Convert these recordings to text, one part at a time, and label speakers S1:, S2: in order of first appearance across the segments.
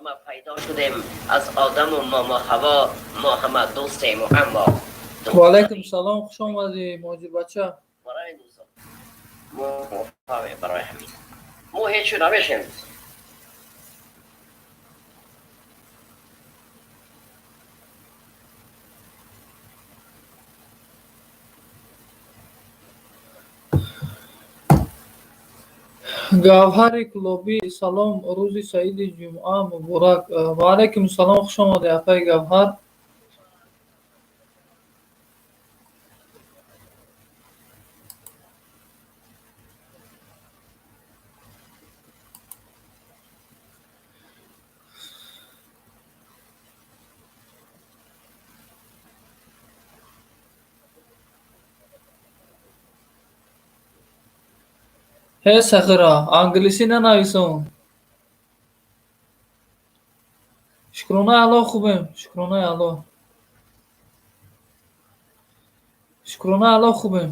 S1: ҳама пайдо шудем аз одаму момо Ҳаво, мо ҳама дӯстему, аммо
S2: Ва алайкум салом, хуш омадӣ, муҳоҷирбача.
S1: Барои дӯстон мо мефаҳмем, барои ҳамин мо ҳеҷ намешем.
S2: Гавҳари Клубӣ, салом, рӯзи саиди ҷумъа муборак. Ва алайкум салом, хуш омадӣ, апаи Гавҳар. Ҳе, сағира, англисӣ нанависон. Шукронаи Аллоҳ, хубем, шукронаи Аллоҳ. Шукронаи Аллоҳ, хубем.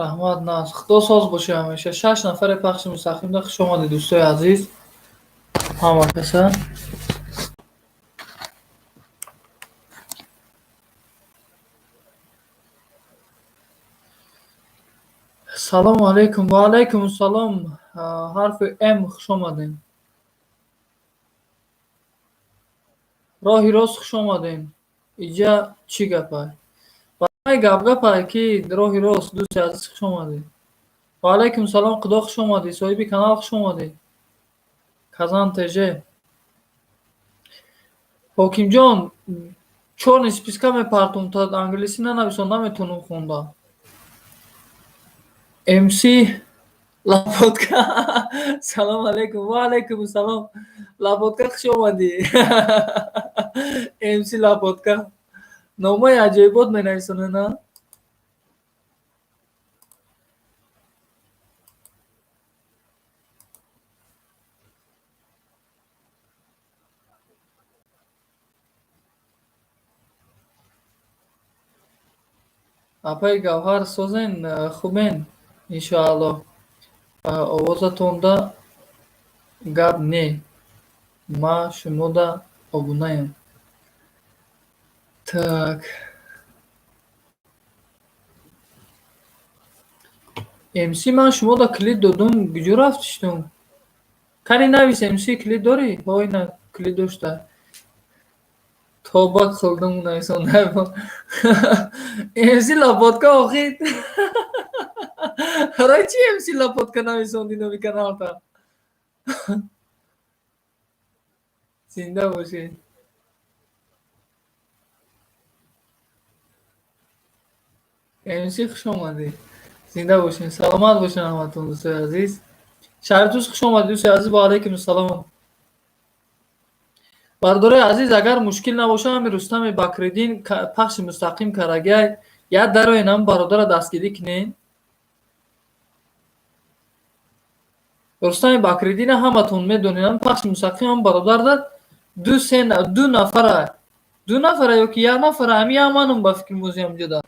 S2: Раҳмат, наз. Худо соз боша ҳамеша. Шаш нафаре пахши мустақимда, хуш омадед, дӯстои азиз. Ҳама каса. Салому алайкум. Ва алайкум салом. Ҳарфи М, хуш омадем. Роҳи рост, хуш омадем. Иҷа чӣ гапай? Барои гап гапай ки роҳи рост, дӯсти азиз, хуш омадед. Ва алайкум салом, Худо, хуш омадӣ. Соҳиби канал, хуш омадед. Казан ТЖ. Ҳокимҷон, чёрный списка мепартум, та англисӣ нанависон, наметонам хонда. МС Лапотка. Салом алайкум. Ва алайкум салом. Лапотка, хуш омадӣ. МС Лапотка. Номаи аҷоибот менависонед, на? Апаи Гавҳар, созен, хубен, иншоаллоҳ. Овозатонда гап не. Ма шумода обунаям. Так. МС, ман шумода клид додум, куҷо рафтиштум? Кани навис, МС, клид дорӣ? Ҳо, ина клид дошта. Тоба қилдум, нависон. МС Лапотка, охир. Барои чи МС Лапотка нависонди номи каналта? Зинда бошед. МС, хуш омадӣ. Зинда бошед. Саломат бошед ҳаматон, дӯстои азиз. Шарифдӯст, хуш омадӣ, дӯсти азиз. Ва алайкум салом. Бародарои азиз, агар мушкил набошад, ҳами Рустами Бакриддин пахши мустақим карагай, як дароен, ҳам бародара дастгирӣ кунен. Рустами Бакриддина ҳаматон медонед, ҳам пахши мустақим ҳам бародар дад, ду се ду нафара, ду нафара ёки як нафара, ҳами як манум ба фикри мӯзиам ҷуда.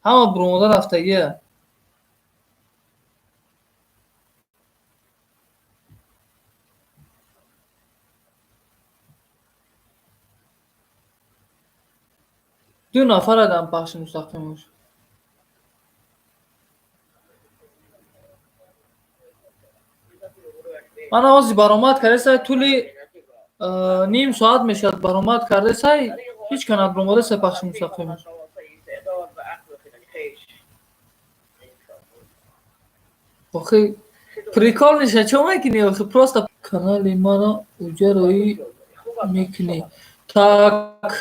S2: Ҳама буромода рафтагия. Ду нафар адам пахши мустақимаш. Ман овози баромад кардесай, тӯли ним соат мешавад баромад кардесай, ҳеҷ ка набаромадесай пахши мустақимаш. Охи, прикол неша, чо мекунӣ охи, просто канали маро уҷа роӣ мекунӣ. Так,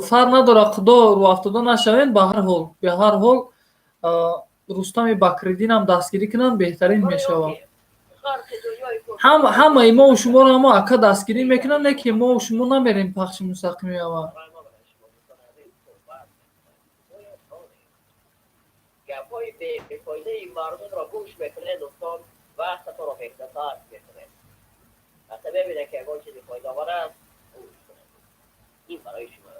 S2: фарқ надорад, худо рӯафтода нашавем, ба ҳар ҳол, ба ҳар ҳол Рустами Бакриддинам дастгирӣ кунанд, беҳтарин мешавад. Ҳамаи мову шуморо ҳамо ака дастгирӣ мекунанд, не ки мову шумо намерем пахши мустақими ава.
S1: Гапҳои бефоидаи мардумро гӯш мекунед, дӯстон, вақтатонро беҳуда сарф мекунед. Вақте мебинед, ки ягон чизи фоидаовар аст, гӯш кунед. Ин барои шумо.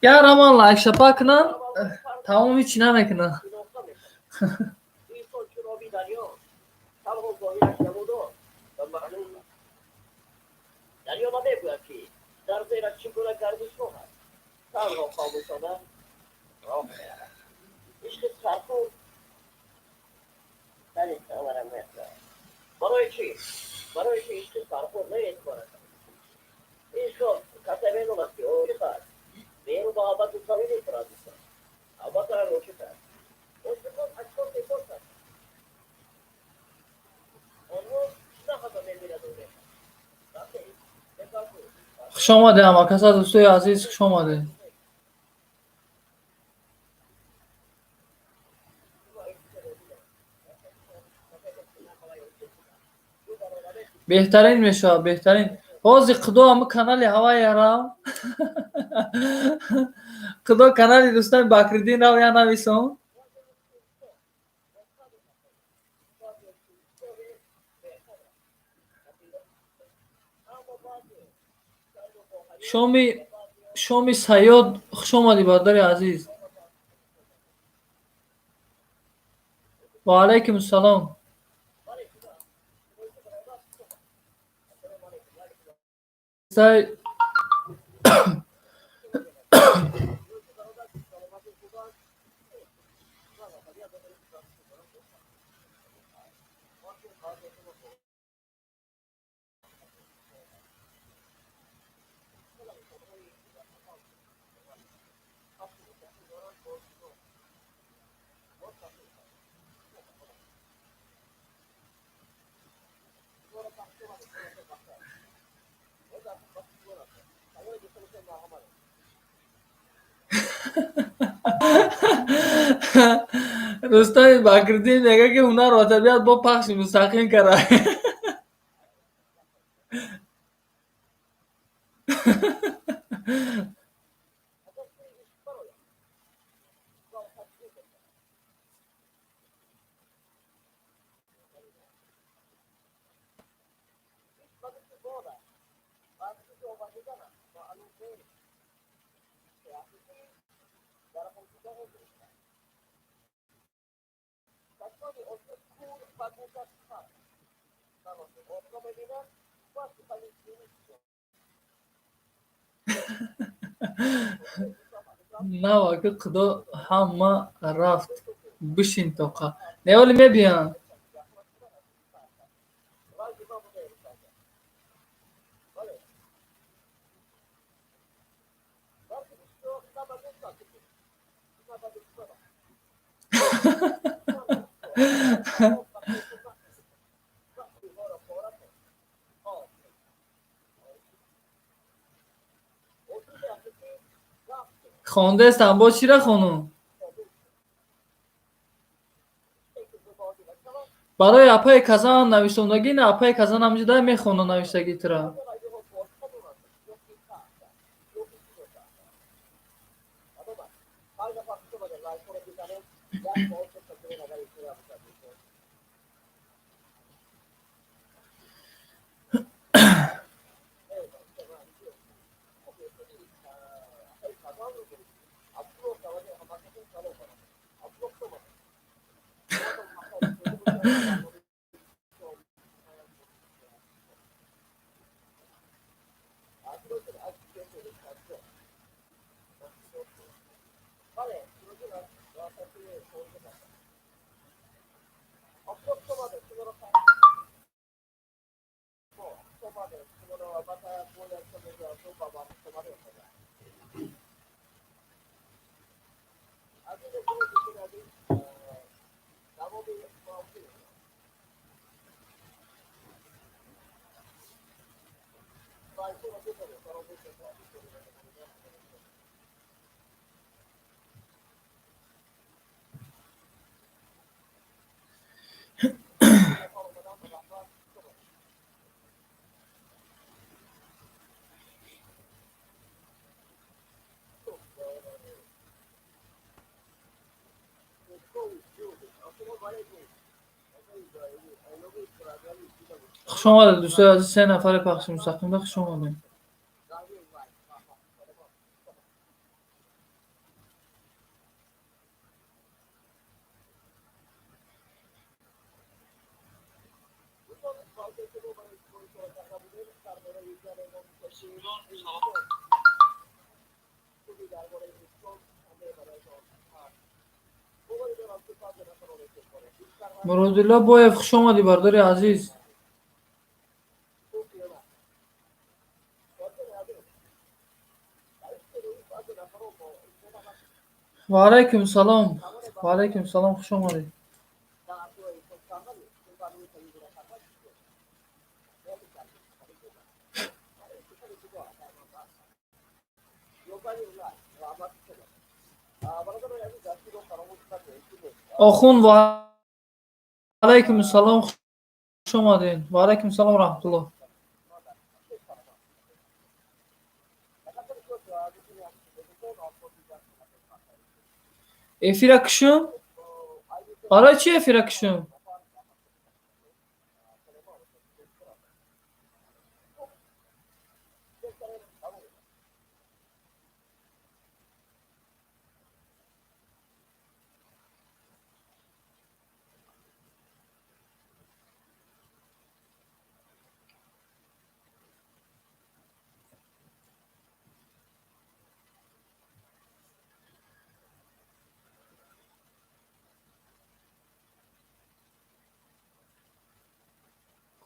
S2: Яра ман лайкшапа кунам, тамом ҳичи намекунам. Хуш омадед ҳамакаса, дӯстои азиз, хуш омадед. Беҳтарин мешавад, беҳтарин. Ҳозир Худо ҳама канали ҳавая рав. Худо канали Рустами Бакриддин рав, я нависон. Шоми Сайёд, хуш омадӣ, бародари азиз. Ва алайкум ассалом. Рустами Бакриддин мегӯяд, ки ҳунар ва табиат бо пахши мустақим кара. Наваки Худо ҳама рафт. Бишин тоқа. Не, оли мебиям. Хондестам, боз чира хонум? Барои апаи Казан нависондагӣ, на апаи Казан ҳамҷода мехонад навиштагӣ тура. Хуш омадед, дӯстои азиз, се нафари пахши мустақимда хуш омадед. Муродулло Боев, хуш омадӣ, бардори азиз. Ва алайкум салом, ва алайкум салом, хуш омадӣ. Охун, ва алайкум салом, хуш омадед. Ва алайкум салом, раҳматуллоҳ. Эфира кушум? Барои чӣ эфира кушум?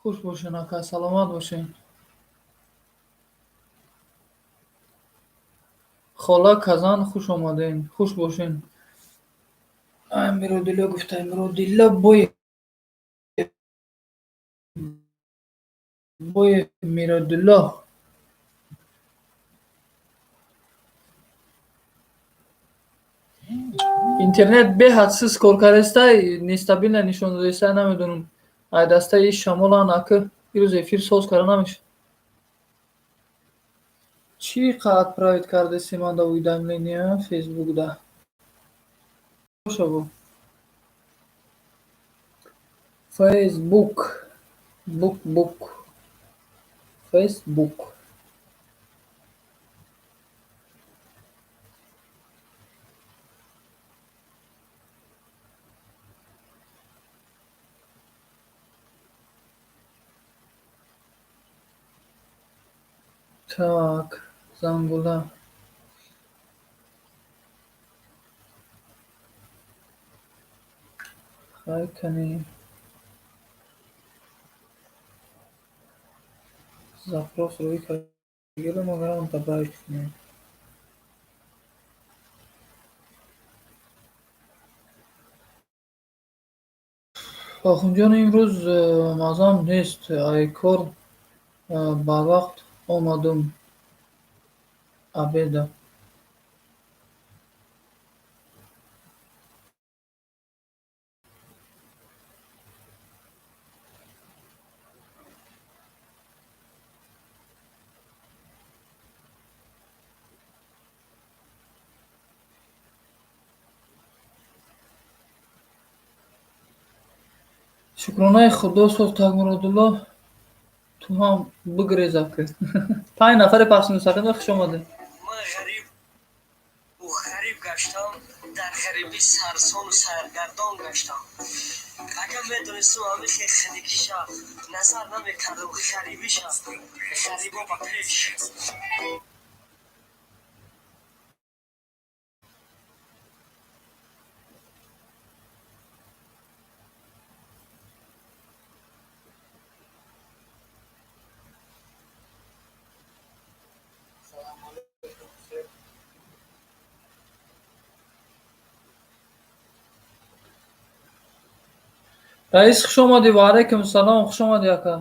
S2: Хуш бошен, ака, саломат бошен. Хола Казан, хуш омаден, хуш бошен. Ай, Миродилло гуфта, Миродилло Боев. Боев Миродилло. Интернет беҳад суст кор кардестай, нестабильно нишон додестай, намедонам. Ай дастаи шамолан ака ирӯз эфир соз карда намешавад. Чӣ қа отправить кардеси ман да уведомления Фейсбукда? Бошабо. Фейсбук. Бук бук. Фейсбук. Так, зангула. Хай кани. Запрос рӯи кардагиро магарам добавить кунем. Охунҷон, имрӯз мазам нест. Ай кор барвақт омадум обеда. Шукронаи Худо соз, так Муродулло, ту ҳам бигрез ака. 5 нафаре пахши мустақим, хуш омадед.
S3: Ман ғариб гаштам, дар ғарибӣ сарсону саргардон гаштам. Агар медонистам ҳамин хел хиникиша, назар намекардам ғарибиша. Ғарибо ба пеш.
S2: Раис, хуш омадӣ. Ва алайкум салом, хуш омадӣ, ака.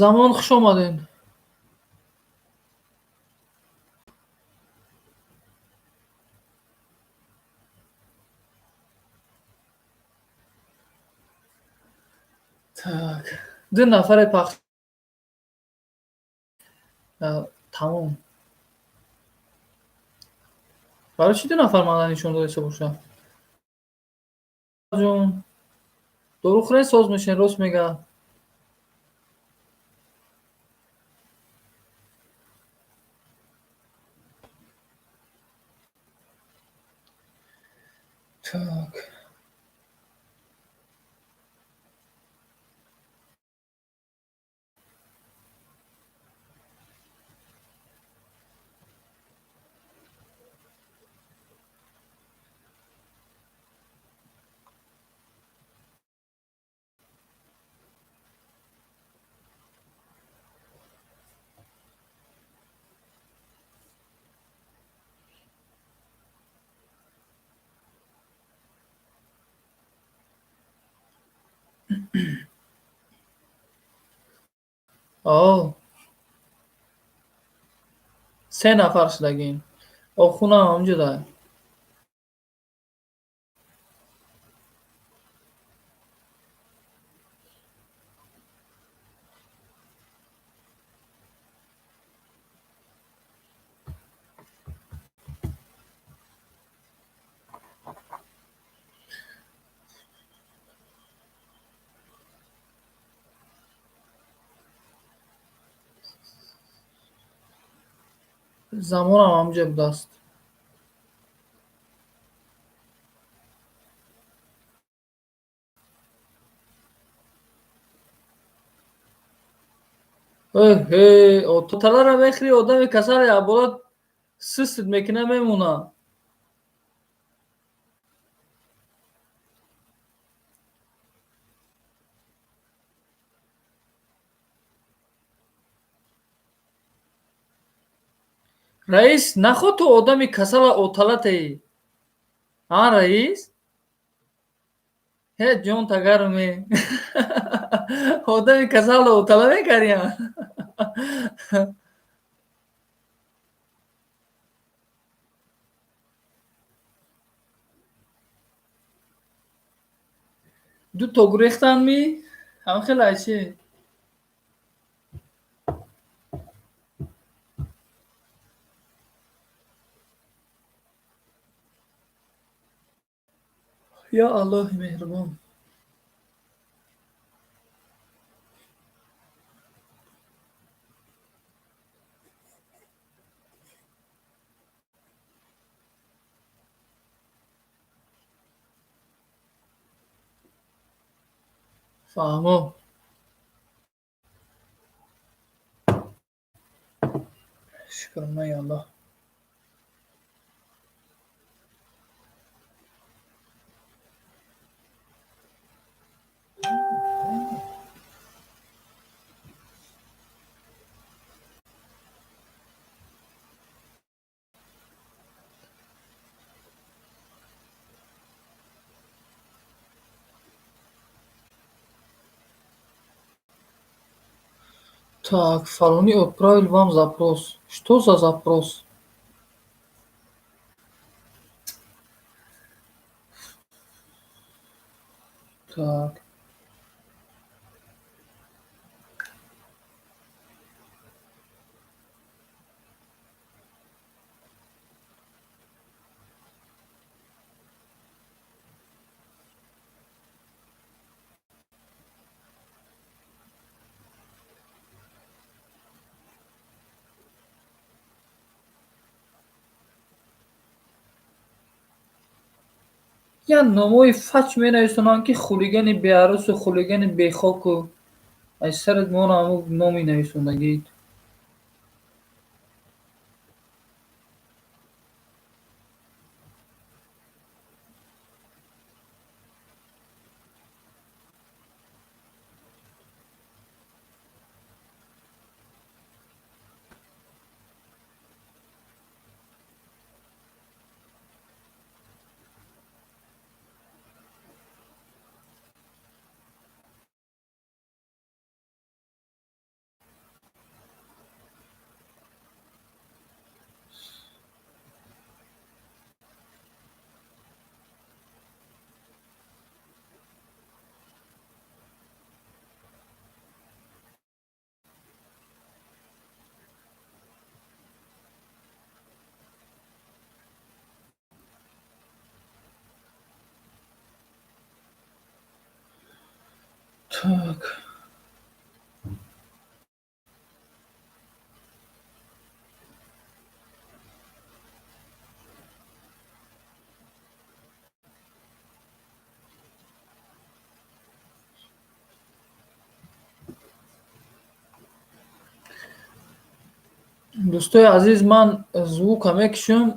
S2: Замон, хуш омадед. Так. Ду нафаре пахш тамом. Барои чӣ ду нафар мана нишон додаиста боша? Ҷон, дору хӯред, соз мешавед, рост мега. Так. О. Се нафар шудагин. Охунам ҳамҷода. Замонам ҳамҷо будааст. Эҳе, оталара мехӯри, одами касале аболо сист мекуна, мемона. Раис, нахоҳ ту одами касала оталатаӣ? А, раис? Ҳе, ҷон тагаруме. Одами касала отала мекардиям? Ду то гурехтанд ми? Ҳам хеле чӣ? Ё Аллоҳи меҳрубон. Фаҳмо. Шукрона Аллоҳ. Так, Фалони отправил вам запрос. Что за запрос? Так. Як номҳои фач менависонанд, ки хулигани беарӯсу хулигани бехоку аз сарат моро ҳамун номи нависондагит. Так, дӯстои азиз, ман звука мекушам.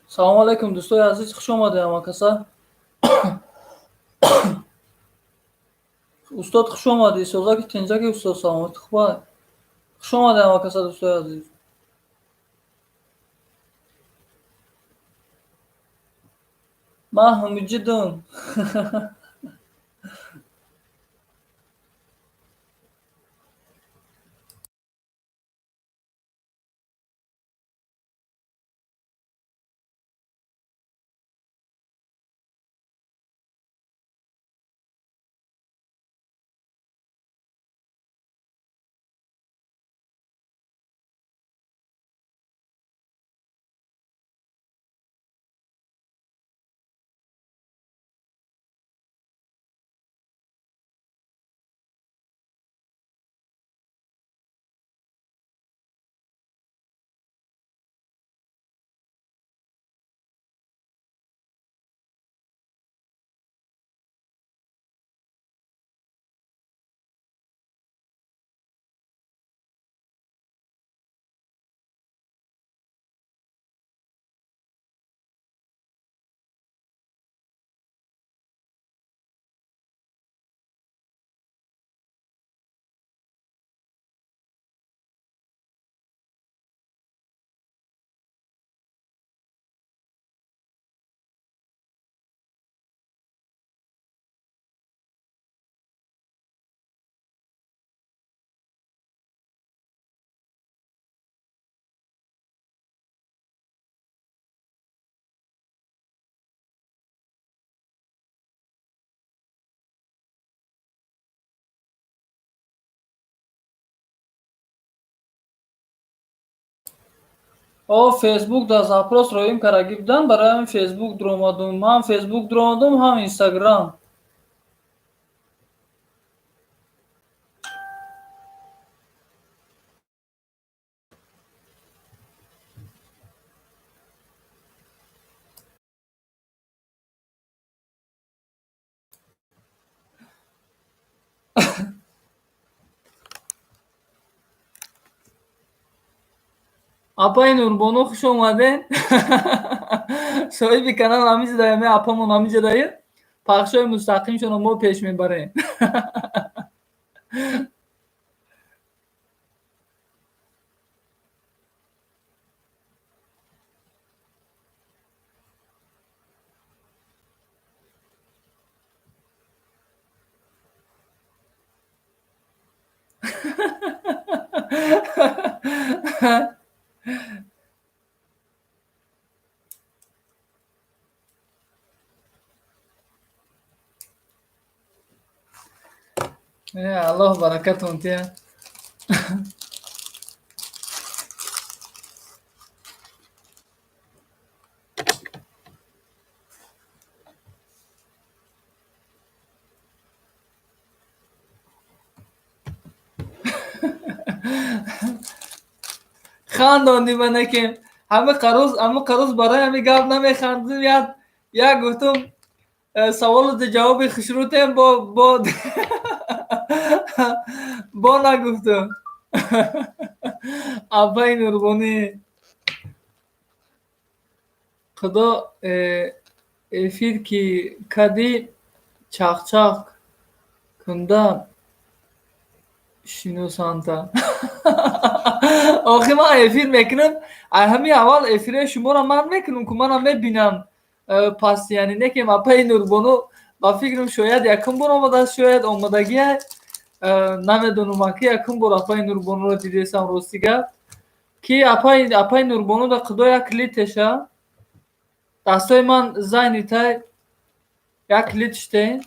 S2: Салому алайкум, дӯстои азиз, хуш омадед ҳама каса. Устод, хуш омадӣ. Созаки, тинҷаки, устод, саломатӣ хубай? Хуш омадед ҳама каса, дӯстои азиз. Ман Ҳумиҷидум. О, Фейсбук дар запрос роим карагӣ будам, барои ҳамин Фейсбук дуромадум. Ҳам Фейсбук дуромадум, ҳам Инстаграм. Апаи Нурбону, хуш омадед. Соҳиби канал ҳамиҷадаем, апамон ҳамиҷадаем. Пахшҳои мустақимшонро мо пеш мебарем. Аллоҳ баракатон тия. Хандондӣ манакем. Ҳама қароз, ҳама қароз барои ҳами гап намехандим. Як гуфтум, саволу ҷавоби хушрӯтем, бо нагуфтум. Аббаи Нурбонӣ, Худо эфир ки кади чақчақ кунда шиносанта. Охи ман эфир мекунам, ҳами аввал эфирои шуморо ман мекунам, ку манам мебинам. Пас яъне некем апаи Нурбону ба фикрам шояд якум бор омадааст, шояд омадагия, намедонам, аки якум бор апаи Нурбонуро дидесам, рости гап. Ки апаи Нурбону да Худо як клит теша. Дастои ман зайнитай як клит ште.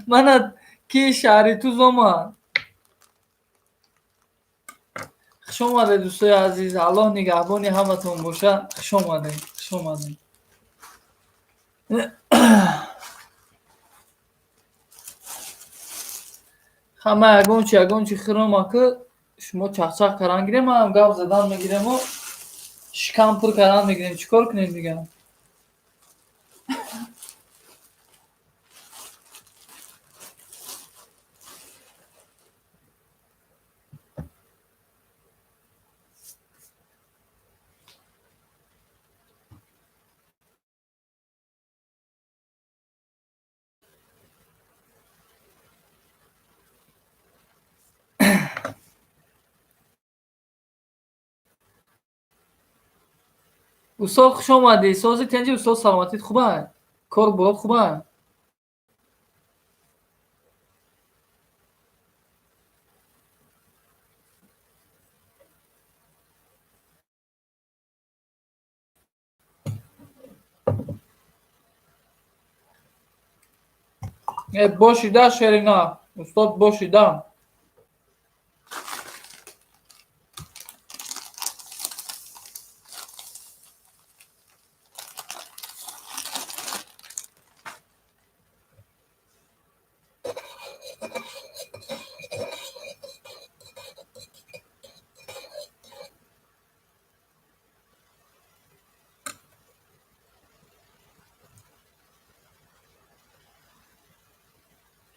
S2: Мана ки шаҳри Туз омад. Хуш омадед, дӯстои азиз. Аллоҳ нигаҳбони ҳаматон бошад. Хуш омадед, хуш омадед. Ҳама ягон чи хӯрома, ки шумо чақчақ кардан гирем, манам гап задан мегирему шикам пур кардан мегирем. Чӣ кор кунем дигар? Устод, хуш омадӣ. Сози, тинҷи, устод, саломатит хуба? Кор борот хуба? Бошида, Шерина, устод, бошида.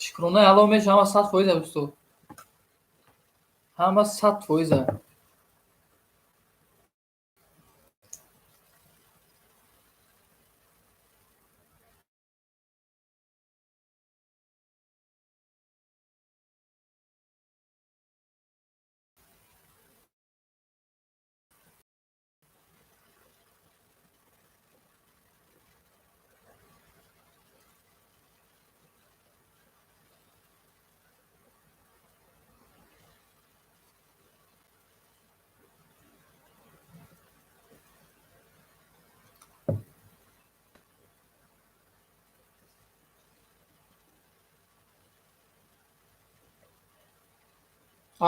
S2: Шукронаи Аллоҳ меша, ҳама 100%, устод, ҳама 100%.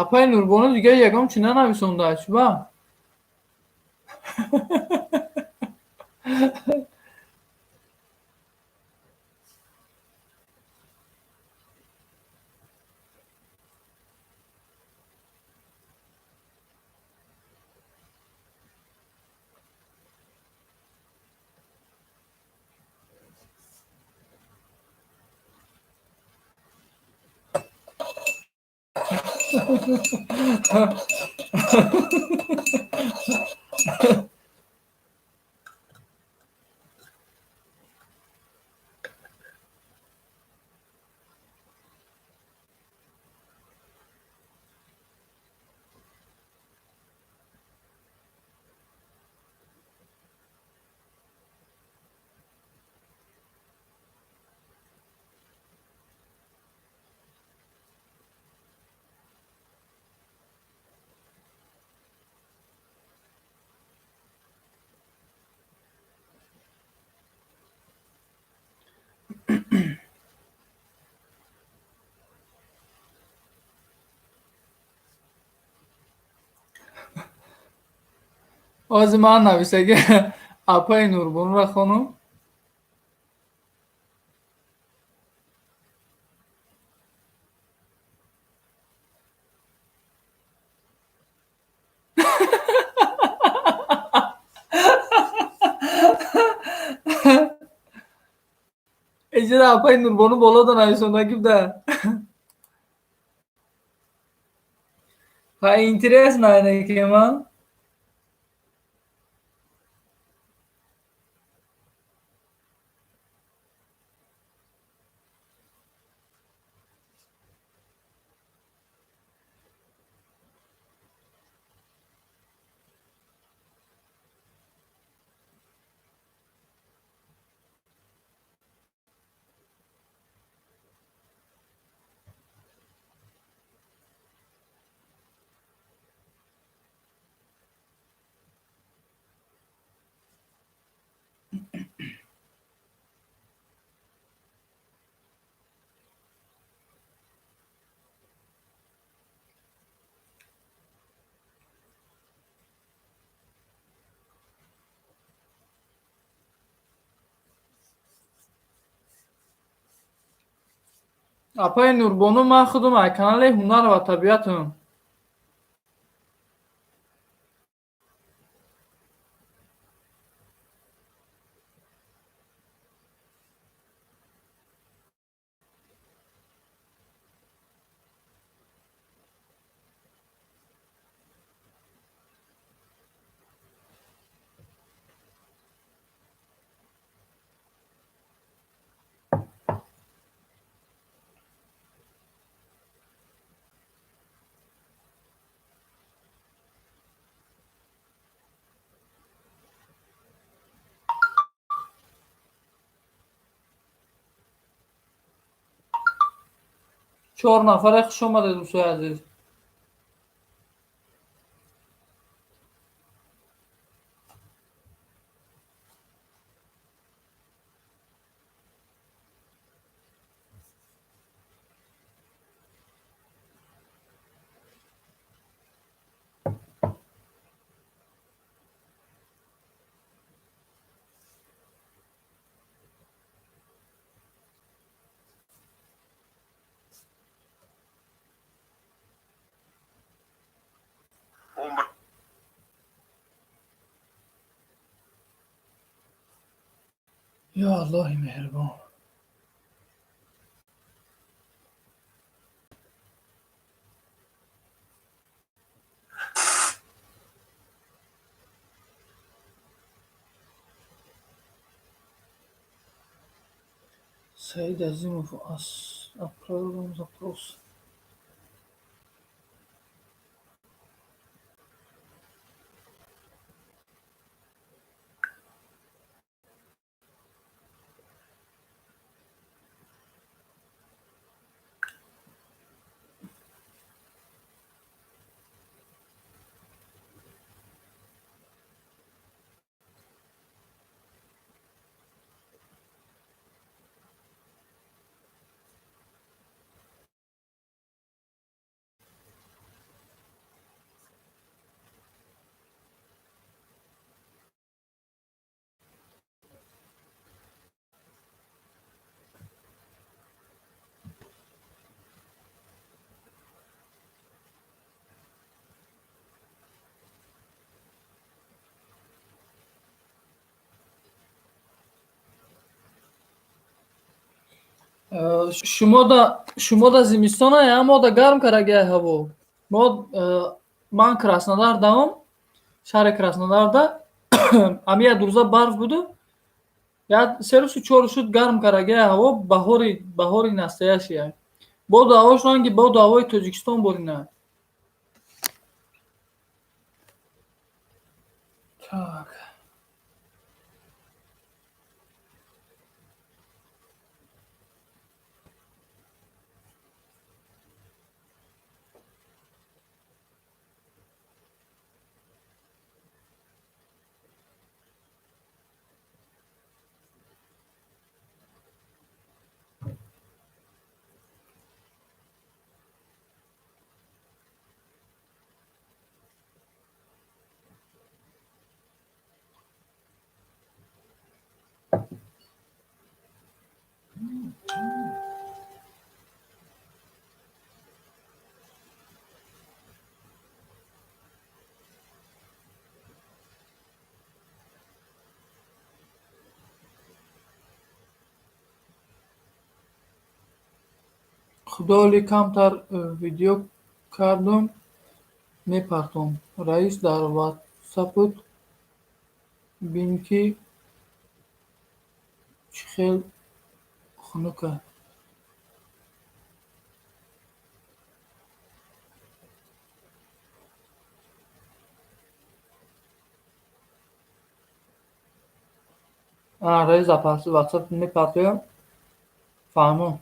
S2: Апаи Нурбону дигар ягон чи нанависонда, чуба? Ҳозир ман нависаги апаи Нурбонура хонум. Иҷора апаи Нурбону болода нависондаги буда. Ха, интересно, ма. Апаи Нурбону, ман худум ай канали Ҳунар ва табиатам. Чор нафаре, хуш омадед, дӯстои азиз. Ё Аллоҳи меҳрибон. Саид Азимов отправил вам запрос. Шумо да зимистона, мо да гарм карагиай ҳаво. Мо ман Краснодар даом, шаҳри Краснодарда ами як рӯза барф буду, як се рӯзу чор рӯз шуд, гарм карагиай ҳаво, баҳори настоящий. Боду ҳавош ранги боду ҳавои Тоҷикистон борина. Так. Худоли камтар видео кардум, мепартом. Раис, дар ватсапут бин, ки чӣ хел хунука. Раис, дар ватсап мепартоям, фаҳмо.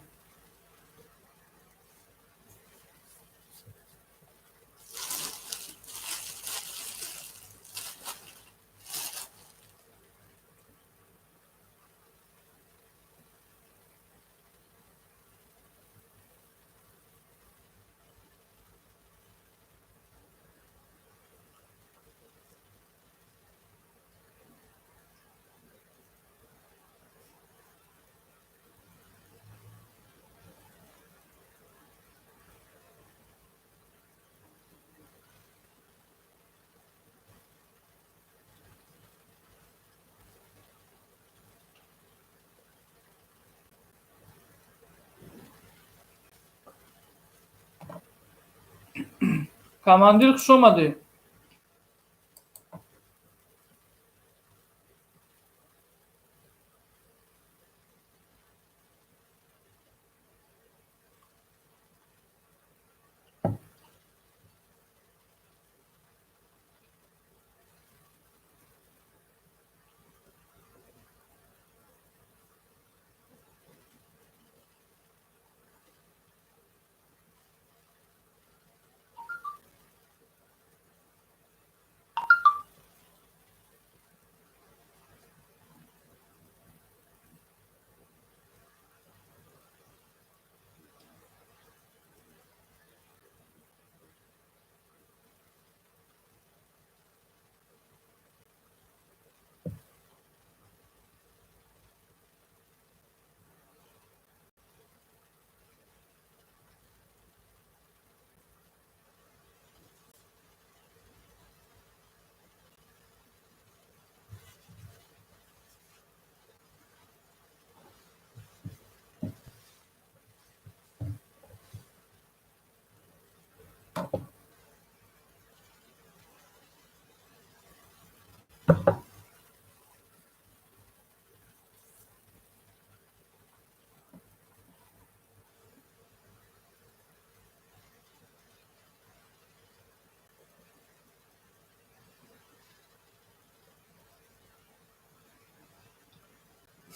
S2: Командир, хуш омадӣ.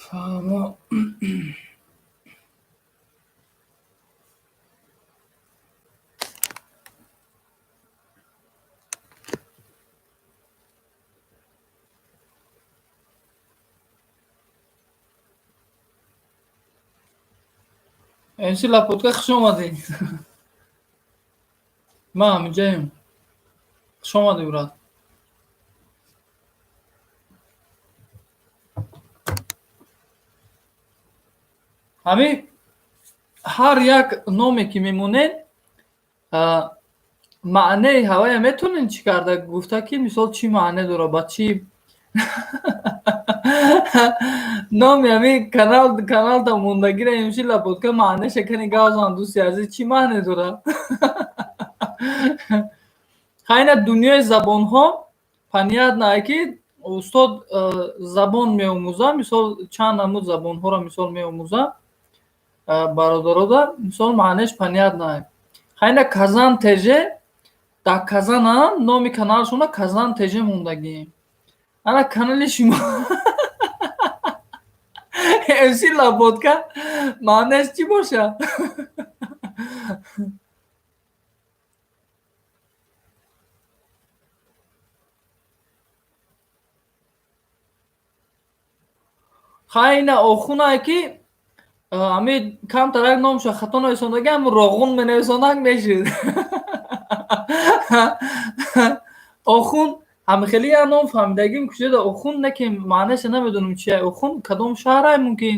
S2: Фаҳмо. МС Лапотка, хуш омадӣ. Ман ҳаминҷаем. Хуш омадӣ, брат. Ҳамин ҳар як номе ки мемонед, маънеи ҳавая метавонед чӣ карда гуфта, ки мисол чӣ маъне дорад, ба чӣ номи ҳамин каналда мондагира МС Лапотка маънеша кани гавзан, дӯсти азиз, чӣ маъне дорад? Хайна дунёи забонҳо понятно, ки устод забон меомӯзад, мисол чанд намуд забонҳоро мисол меомӯзад бародарода, мисол маънеш понятно. Хайна Казан ТЖ, дар Казанам номи каналшона Казан ТЖ мондагием. Ана канали шумо МС Лаботка маънеш чӣ бошад? Хайна охунае ки ҳами камтарак номша хато нависондаги, ҳам роғун менависондак мешуд. Охун ҳами хеле як ном фаҳмидагим кушода охун, не ки маънеша намедонам чия. Охун кадом шаҳрае мумкин?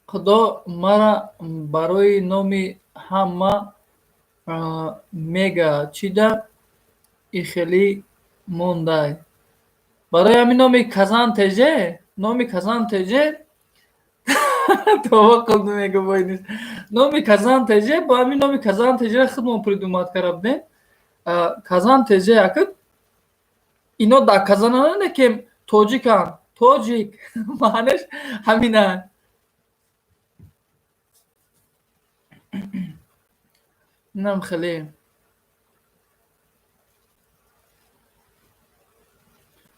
S2: Худо мара барои номи ҳама мега чида ихелӣ мондай. Барои ҳамин номи Казан ТЖ, номи Казан ТЖ това қилди мега бойнис. Номи Казан ТЖ, бо ҳамин номи Казан ТЖ худмон придумать карда будем. Казан ТЖ акид ино дар Казана не ки тоҷиканд, тоҷик маънеш ҳамина. Инам хеле.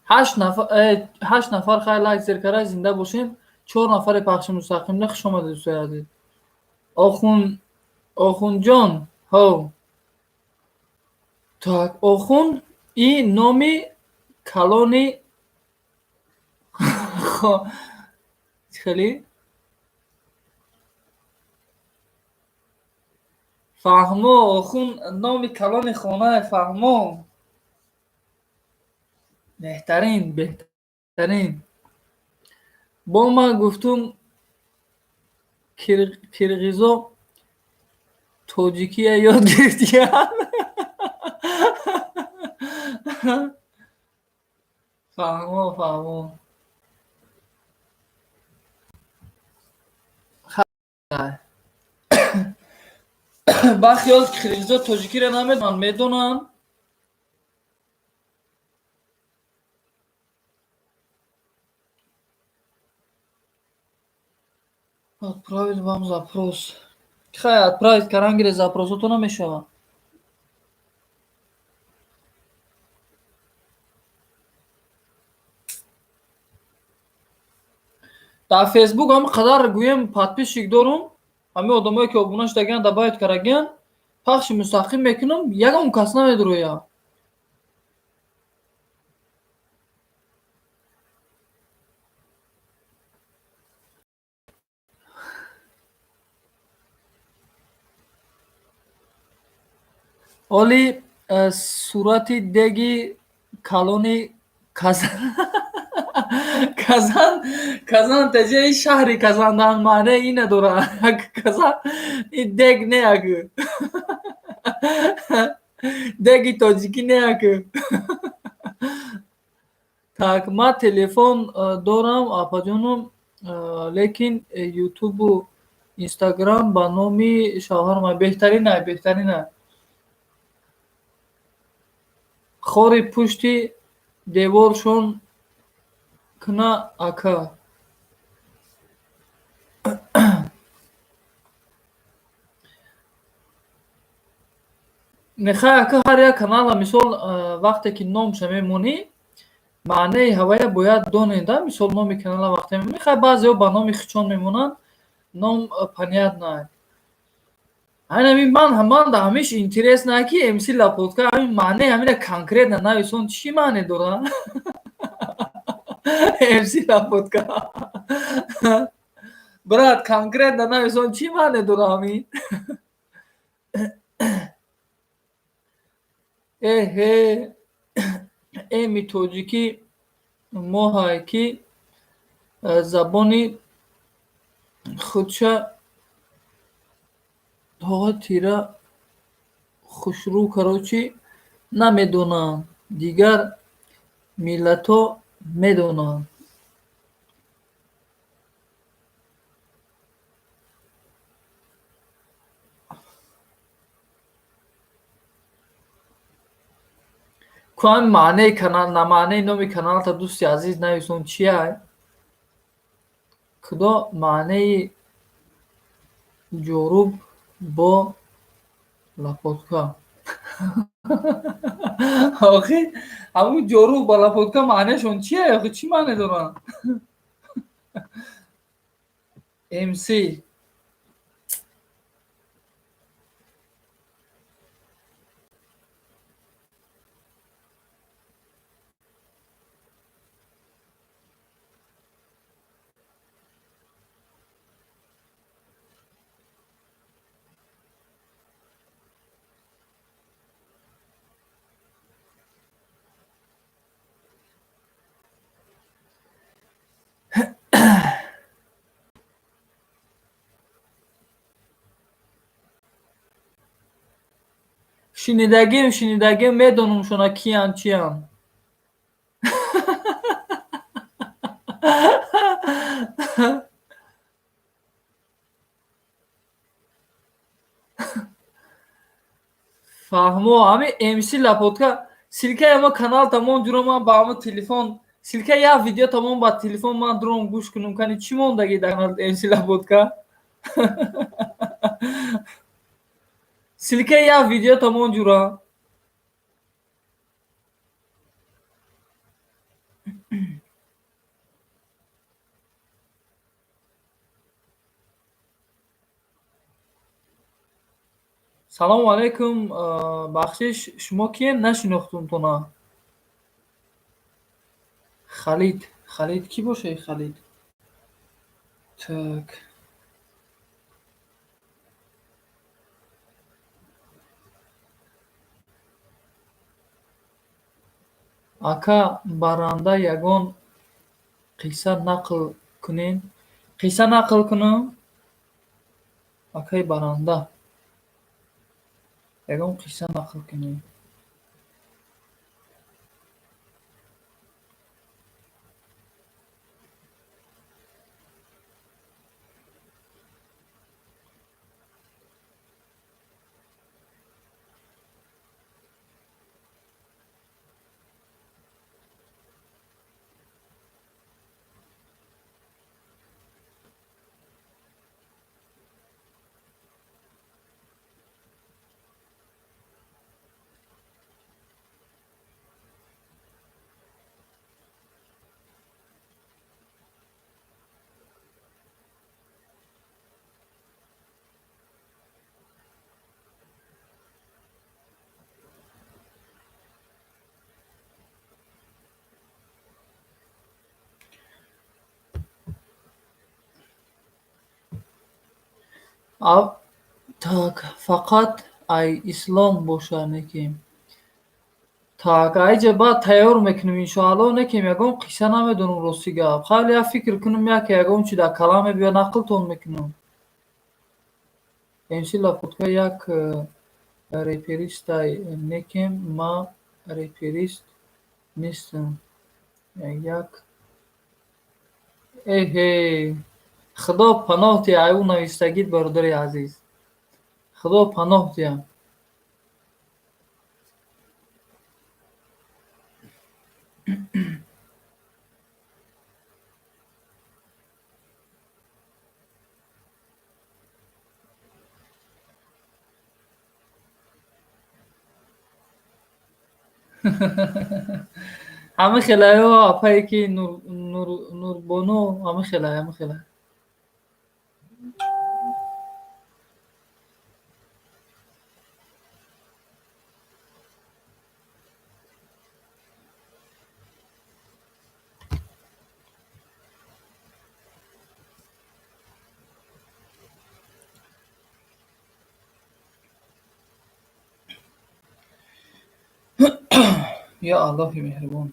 S2: 8 нафар хай лайк зер карда, зинда бошем. 4 нафари пахши мустақимда, хуш омадед, дӯстои азиз. Охун, Охунҷон, ҳо. Так, Охун и номи калони хеле фаҳмо. Охун номи калони хонае, фаҳмо. Беҳтарин, беҳтарин. Бо ман гуфтум, кирғизо тоҷикия ёд гирифтиянд. Фаҳмо, фаҳмо. Баъхиёл қирғизо тоҷикиро намедонанд, медонанд. Отправить вам запрос. Хай, отправить кардан гире, запросото намешавад. Дар Фейсбук ҳам қадар гӯем подписчик дорум, ҳамин одамое ки обуна шудагиан, добавить кардагиан, пахши мустақим мекунам, ягон кас намедурояд. Оли сурати деги калони Казан теҷаи шаҳри Казандан маъне ина дорад. Казан и дег не як. Деги тоҷикӣ не як. Так, ман телефон дорам, апаҷонум, лекин Ютубу Инстаграм ба номи шавҳарам. Беҳтарина, беҳтарина. Хори пушти деворшон кна, ака. Нехай, ака, ҳар як канала, мисол, вақте ки номша мемонӣ, маънаи ҳавая бояд донед, да. Мисол, номи канала вақте мемонӣ, хай, баъзеҳо ба номи хичон мемонанд, ном понятно. Айн ҳамин ман да ҳамиш интересно, ки МС Лапотка, ҳамин маънаи ҳамина конкретно нависон, чӣ маъне дора МС Лапотка? Брат, конкретно нависон, чӣ маъне дора ҳамин? Эҳе, эми тоҷикӣ моҳае, ки забони худша тоға тира хушрӯ, короче, намедонанд, дигар миллатҳо медонанд. Ку ҳамин маънаи канал, на маънаи номи каналта, дӯсти азиз, нависон, чиай? Кудо маънаи ҷоруб бо лапотка? Охи, ҳамун ҷоруб ба лапотка маънаашон чия? Охи, чӣ маъне доранд? МС. Шунидагим, шунидагим, медонам шуна киян, чиян. Фаҳмо, ҳамин МС Лапотка, ссылка и ама канал тамом ҷуро, ман ба ҳама телефон ссылка, як видео тамом ба телефон ман дуром гӯш кунам. Кани, чӣ мондагӣ дар канал МС Лапотка? Ссылка и як видео тамом ҷура. Салому алайкум, бахшиш, шумо кием? Нашинохтумтона. Халид, Халид кӣ боша, Халид? Так. Ака баранда, ягон қисса нақл кунед. Қисса нақл кунам? Акаи баранда. Ягон қисса нақл кунед. Так, фақат ай ислом боша некем. Так, айҷа баъд тайёр мекунем, иншоалло, некем ягон қисса намедонам, рости гап. Хайли, як фикр кунам, яке ягон чи дар калам мебиёд, нақлтон мекунам. МС Лапотка як реперистай, некем ма реперист нестам. Як эҳе. Худо паноҳ диҳ ай ӯ навиштагит, бародари азиз. Худо паноҳ диҳ. Ҳама хелаё, апае ки Нурбону, ҳама хелай, ҳама хелай. Ё Аллоҳи меҳрубон.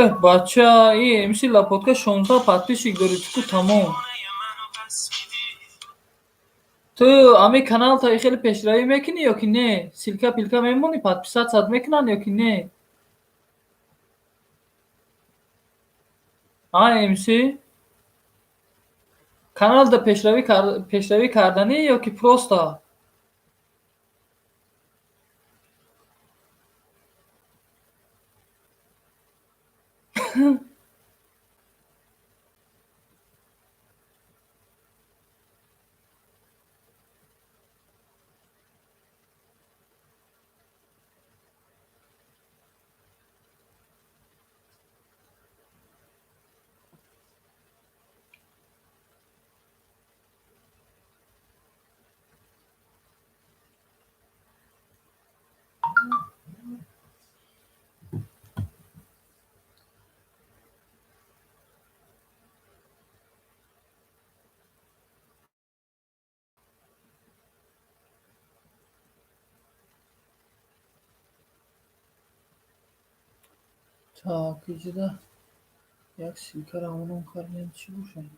S2: Эҳ, бача, и МС Лапотка 16 подписчик дори, ту тамом. Ту ами каналта хеле пешравӣ мекунӣ ё ки не? Ссылка пилка мемонӣ, подписаться мекунанд ё ки не? А, МС? Каналда пешравӣ карданӣ ё ки просто? Так, иҷода як ссылка равонам кардем, чӣ бошад?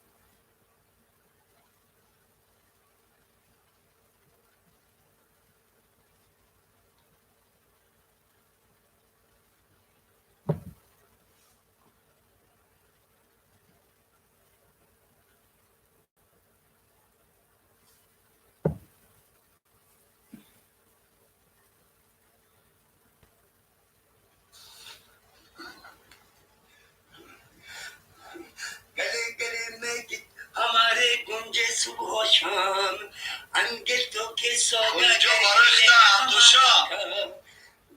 S3: गले गले में गीत हमारे गुंजे सुबह शाम अनगितों के
S4: куҷо барахта, Абдушо?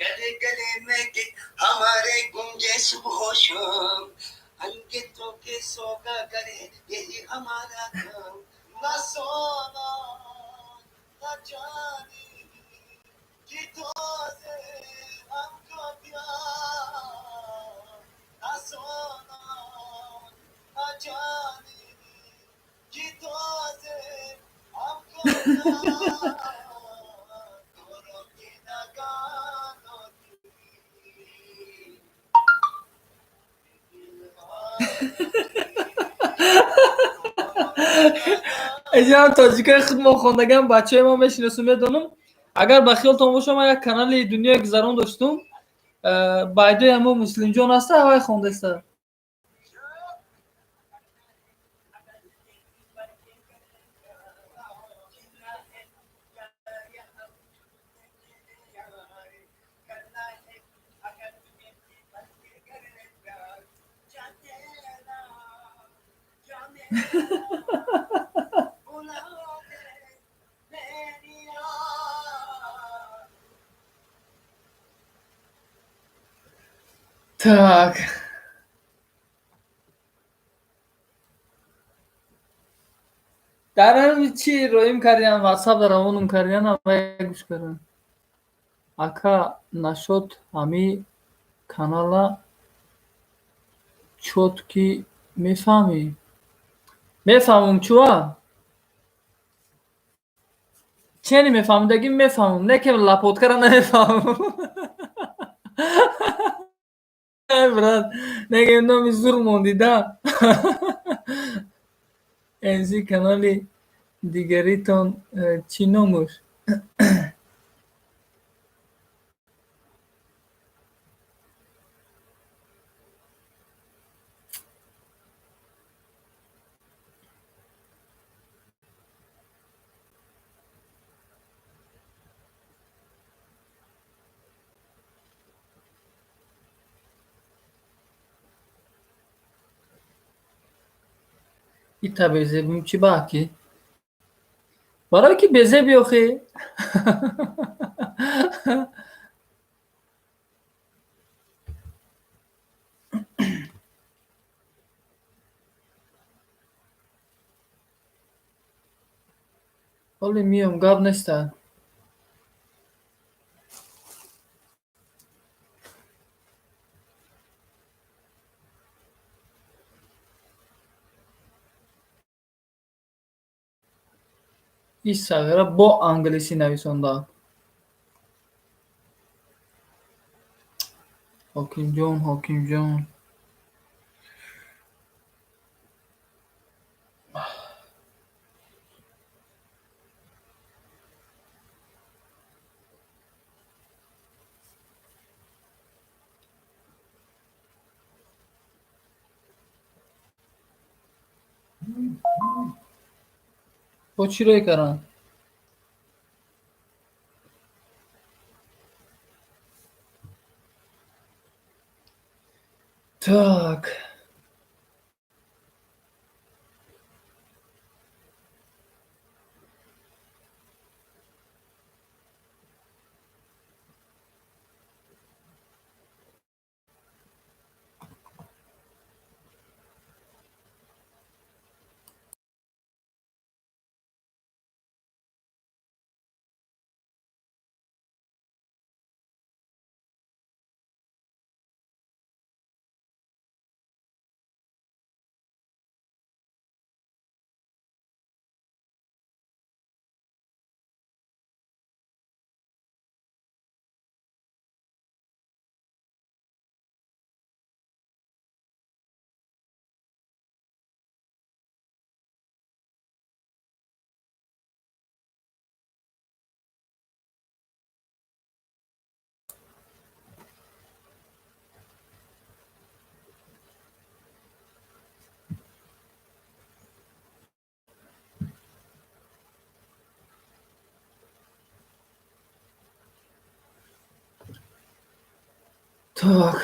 S3: गले गले में गीत हमारे गुंजे सुबह शाम अनगितों के सौदागर यही हमारा काम न सोना न चांदी गीतों से हमको प्यार न सोना न चांदी गीतों से हमको प्यार गोरों की नगानों की
S2: Эҷам тоҷикои худмо хондаган бачаҳои мо мешиносум, медонам. Агар ба хиёлтон боша, ман як канали дунёи гузарон доштум. Байдои ҳамо Муслимҷон аста, ҳавай хондаста. Так. Дар ҳами чӣ роим кардиам, ватсап равонум кардиан, ҳамая гӯш кардам. Ака, нашод ҳами канала чётки мефаҳмӣ? Мефаҳмум, чуа? Чени мефаҳмидагӣ мефаҳмам, не ки лапоткара намефаҳмам. Брат, неге номи зур мондида. МЗ канали дигаритон чӣ номуш? Ита безебим чӣ баки? Барои ки безеби охи? Ҳоле миём, гап неста. Ин сағира бо англисӣ нависондаам. Ҳокимҷон, Ҳокимҷон. Бо чӣ рӯй карданд? Так. Так.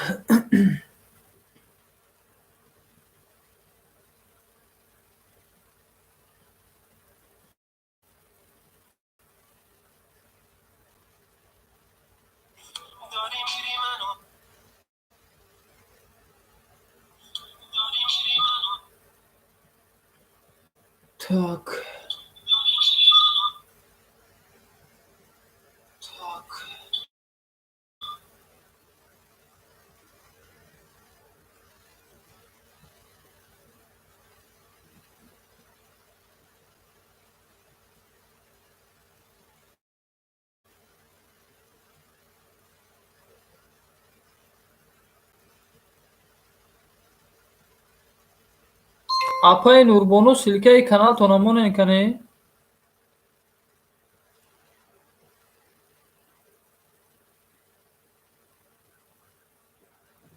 S2: Так. Так. Апаи Нурбону, ссылкаи каналтона монен кане?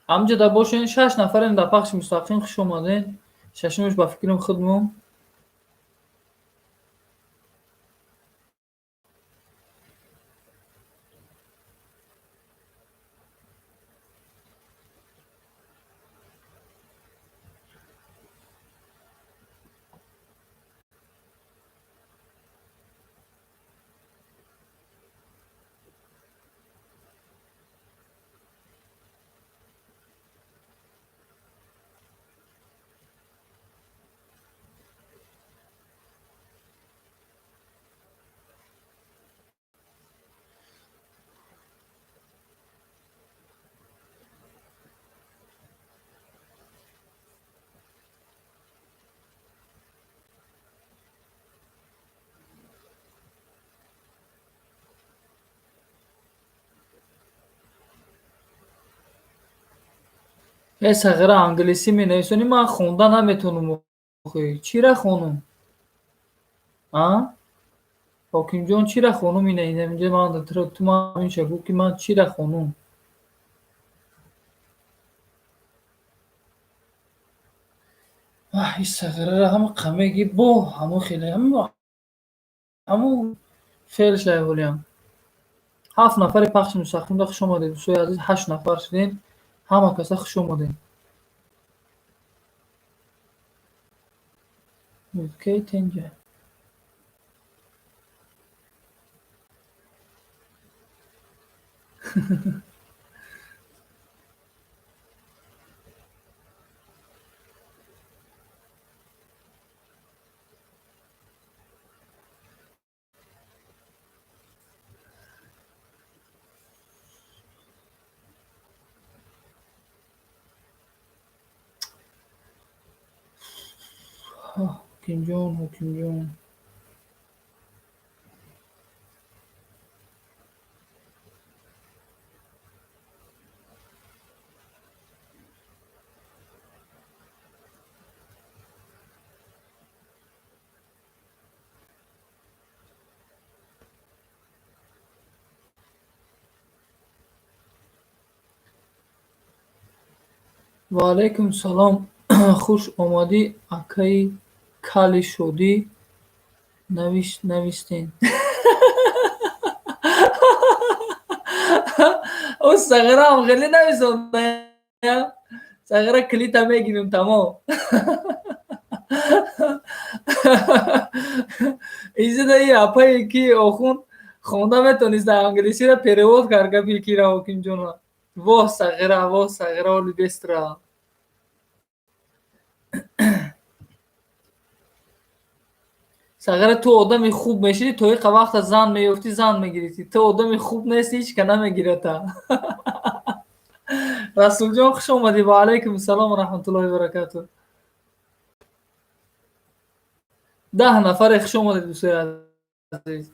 S2: Ҳамҷода бошен, шаш нафарем дар пахши мустақим, хуш омаден. Шашумаш ба фикрам худмон. Э сағира, англисӣ менависонӣ, ман хонда наметавонам охи. Чира хонум? А? Ҳокимҷон, чира хонум ина инҷа ман ту ман инша гӯ ки ман чира хонум? Ваҳ, ин сағираро ҳама қамеги бо ҳамо хеле ҳамо феъл шайҳолиям. 7 нафари пахши мустақимда хуш омадед, дӯстои азиз, 8 нафар шудем. Ҳама каса хуш омадед. Окей, тенҷа. Ҳокимҷон, Ҳокимҷон. Ва алайкум салом. Хуш омадӣ, акаи кали шодӣ навистен. О сағираам хеле нависонда. Сағира клита мегирим тамом. Изида и апае ки охун хонда метонист англисиро перевод кард гапи кира Ҳокимҷонро. Воҳ сағира, воҳ сағира, оли бестра. Сағира, ту одами хуб мешидӣ, то иқа вақта зан меёфтӣ, зан мегирифтӣ. Ту одами хуб нестӣ, ҳеч ка намегирата. Расулҷон, хуш омадӣ. Ва алайкум ассалом ва раҳматуллоҳи ва баракатуҳ. 10 нафаре хуш омадед, дӯстои азиз.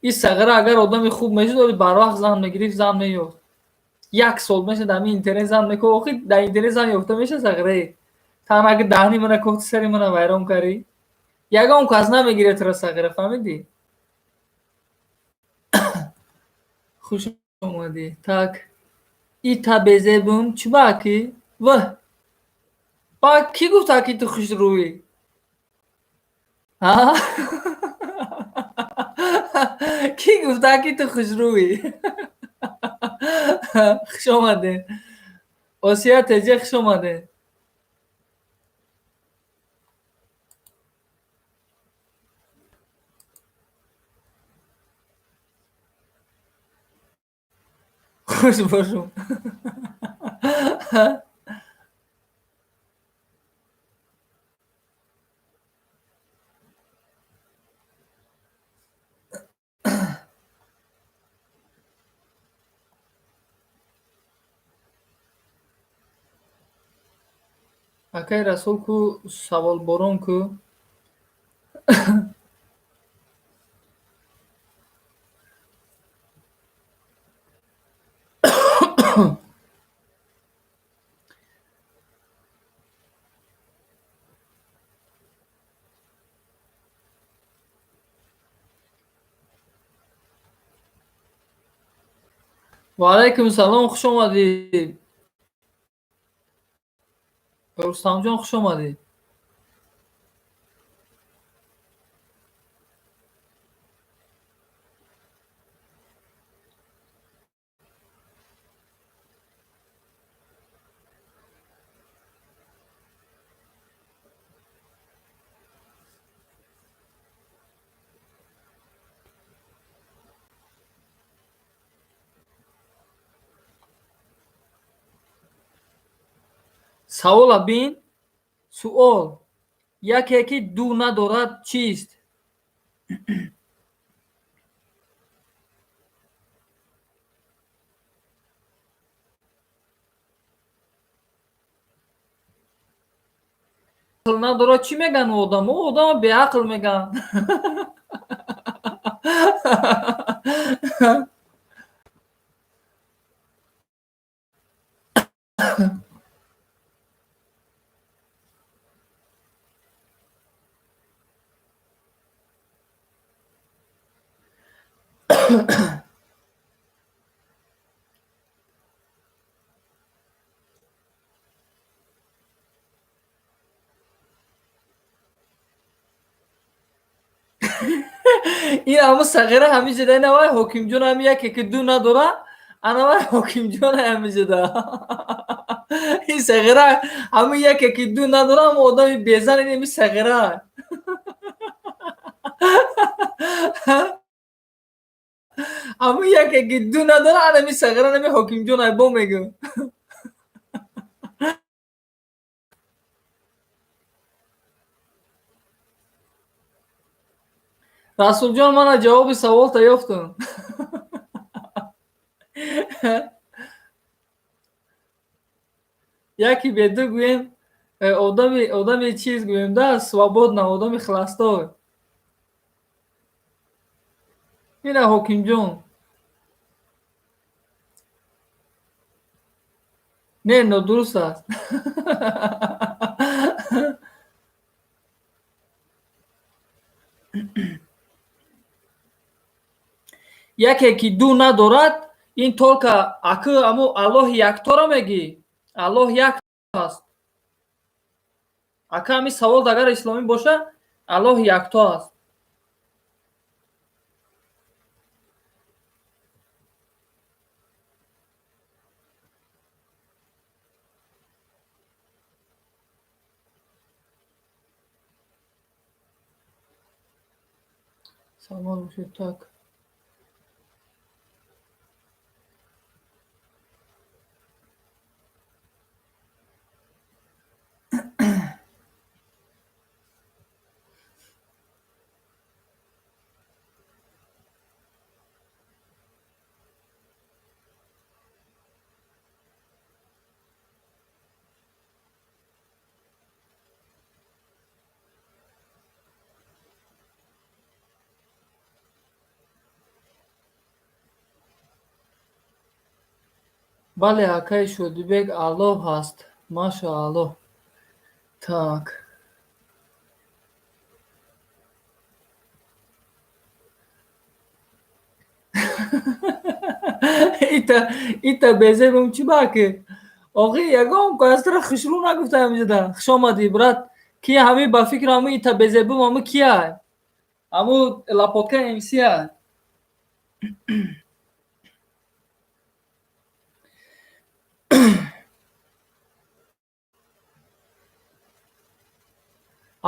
S2: Ин сағира агар одами хуб мешуд, оли барвақт зан мегирифт, зан меёфт. 1 сол мешад ҳамин интернет зан мекунад, охи дар интернет зан ёфта мешад сағирае. Тан агар даҳни мана кофти сари мана вайрон карӣ, ягон кас намегирад туро сағира, фаҳмидӣ? Хуш омадӣ. Так. Ита безебум чӣ ба ки? Ваҳ. Ба кӣ гуфт аки ту хушрӯӣ? Ҳа? Кӣ гуфт аки ту хушрӯӣ? Хуш омадед. Осия теҷе, хуш омадед. Хуш бошум. Акай Расул ку саволборон ку. Ва алайкум салом, хуш омадед. Рустамҷон, хуш омадед. Савола бин. Суол: яке ки ду надорад чист? Надорад чӣ мегӯянд одам? О одама беақл мегӯянд. Ин ҳамун сағира ҳамиҷода, ина вай Ҳокимҷон, ҳами яке ки ду надора, ана вай Ҳокимҷон ҳамиҷода. Ин сағира ҳамун яке ки ду надора, ҳамун одами безан, ин ҳами сағира. Ҳамун яке ки ду надора, ана ҳами сағира, ҳами Ҳокимҷон айбо мегӯ. Расулҷон, мана ҷавоби саволта ёфтум. Яки беду гӯем, одами чиз гӯем да, свободна, одами холостой. Ина Ҳокимҷон. Не, нодуруст аст. Яке ки ду надорад, ин только акы аму Аллоҳи яктора мегӣ. Аллоҳ як аст. Ака, ҳами савол агар исломӣ боша, Аллоҳ якто аст. Савол бошед, так. Бале, акаи Шодибек, Аллоҳ ҳаст. Машааллоҳ. Так. Ита безебум чӣ баки? Охи, ягон кастра хушрӯ нагуфта ҳамиҷода. Хуш омадӣ, брат. Ки ҳами ба фикр ҳами ита безебум ҳами кия? Ҳаму лапотка МС ай.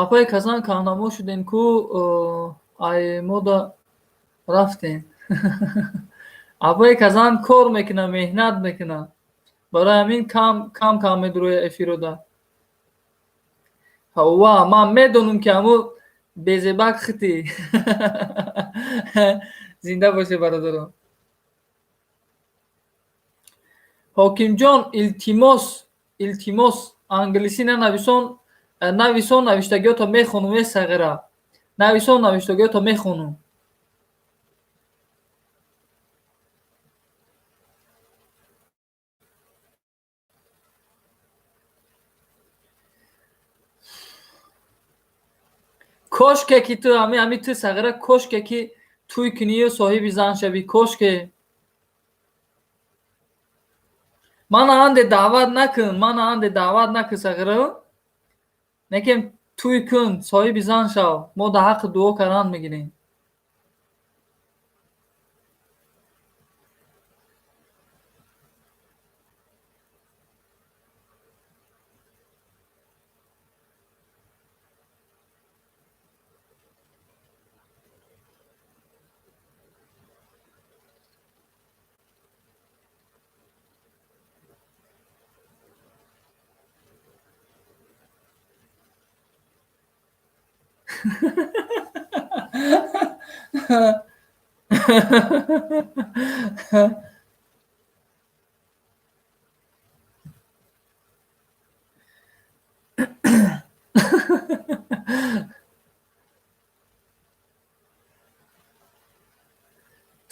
S2: Апаи касан камнамо шудем ку, ай мода рафтем. Апаи казан кор мекуна, меҳнат мекуна. Барои ҳамин кам кам кам медуроя эфирода. Ҳава, ман медонам ки ҳаму безебак хити. Зинда боше, бародарон. Ҳокимҷон, илтимос, илтимос, англисӣ нанависон, нависон навиштагиёто мехонум, э сағира. Нависон навиштагиёто мехонум. Кошке ки ту ҳами ту сағира, кошке ки туй кунию соҳиби зан шавӣ, кошке. Мана анде даъват накун, мана анде даъват накун, сағира. Некем туй кун, соҳиби зан шав, мо дар ҳаққи дуо кардан мегирем.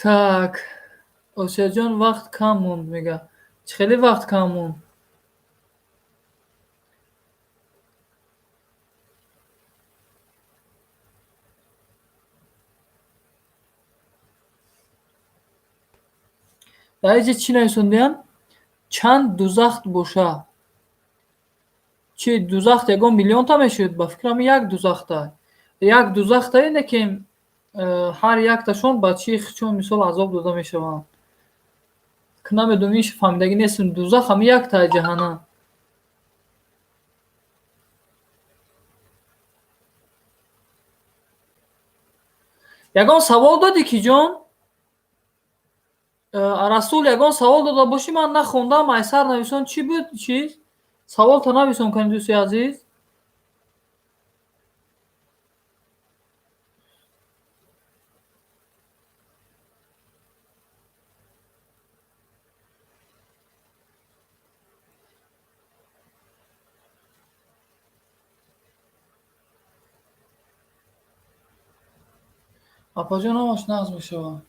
S2: Так, Осиёҷон, вақт кам монд, мега. Чӣ хеле вақт кам монд? Дар инҷа чӣ нависондиям? Чанд дузахт боша? Чи дузахт ягон миллионта мешуд? Ба фикрам, як дузахта. Як дузахта ине ки ҳар якташон ба чи чун мисол азоб дода мешаванд. Намедонам, иш фаҳмидагӣ нестам. Дузах ҳами якта, ҷаҳаннам. Ягон савол додӣ ки, ҷон? Расул, ягон савол дода бошӣ, ман нахондам, айсар нависон. Чӣ буд чиз? Саволта нависон кани, дӯсти азиз. Апаҷон, ҳамаш нағз мешавад.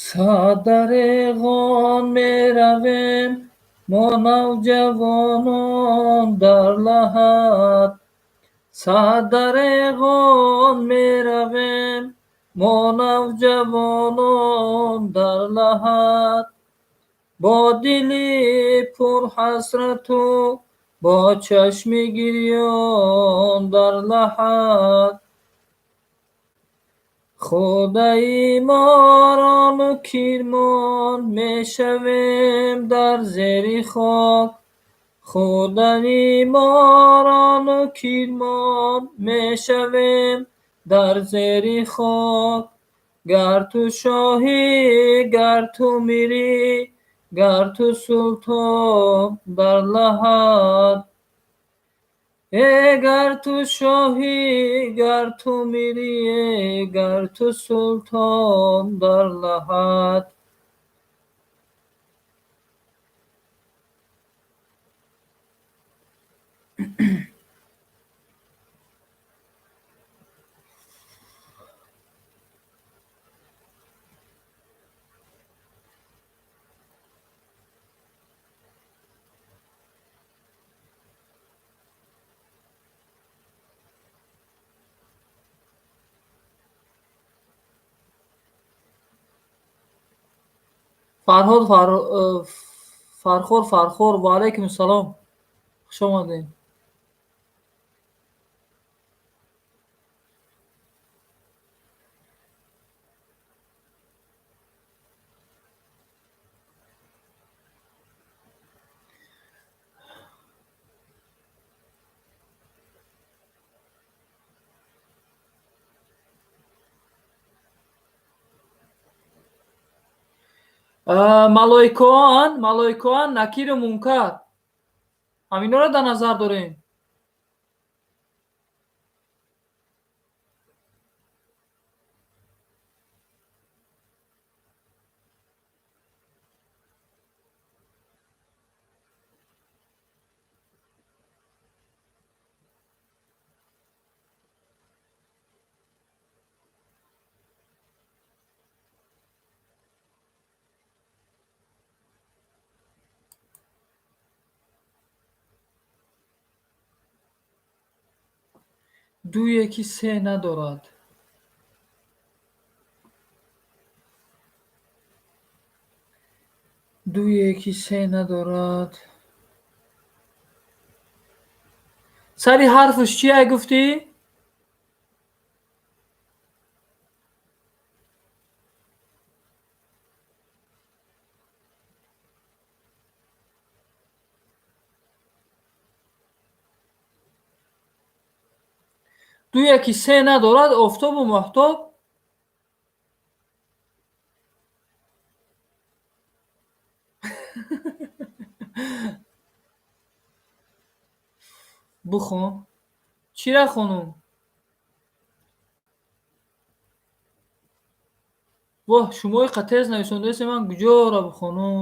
S2: Садареғон меравем мо, навҷавонон, дар лаҳат. Садареғон меравем мо, навҷавонон, дар лаҳат. Бо дили пурҳасрату бо чашми гирён дар лаҳат. Худаи морону кирмон мешавем дар зери хок. Худаи морону кирмон мешавем дар зери хок. Гар ту шоҳӣ, гар ту мирӣ, гар ту султон дар лаҳат. Э, гар ту шоҳӣ, гар ту мирӣ, гар ту султон дар лаҳат. Фарҳод, Фархор, Фархор, ва алайкум ассалом, хуш омадед. Малоикаоан, малоикаоан Накиру Мункар, ҳаминҳоро дар назар дорем. Дуе ки се надорад. Дуе ки се надорад. Сари ҳарфаш чия гуфтӣ? Дуе ки се надорад, офтобу моҳтоб. Бихон. Чира хонум? Воҳ, шумо иқа тез нависондаест, ман куҷоро бихонум?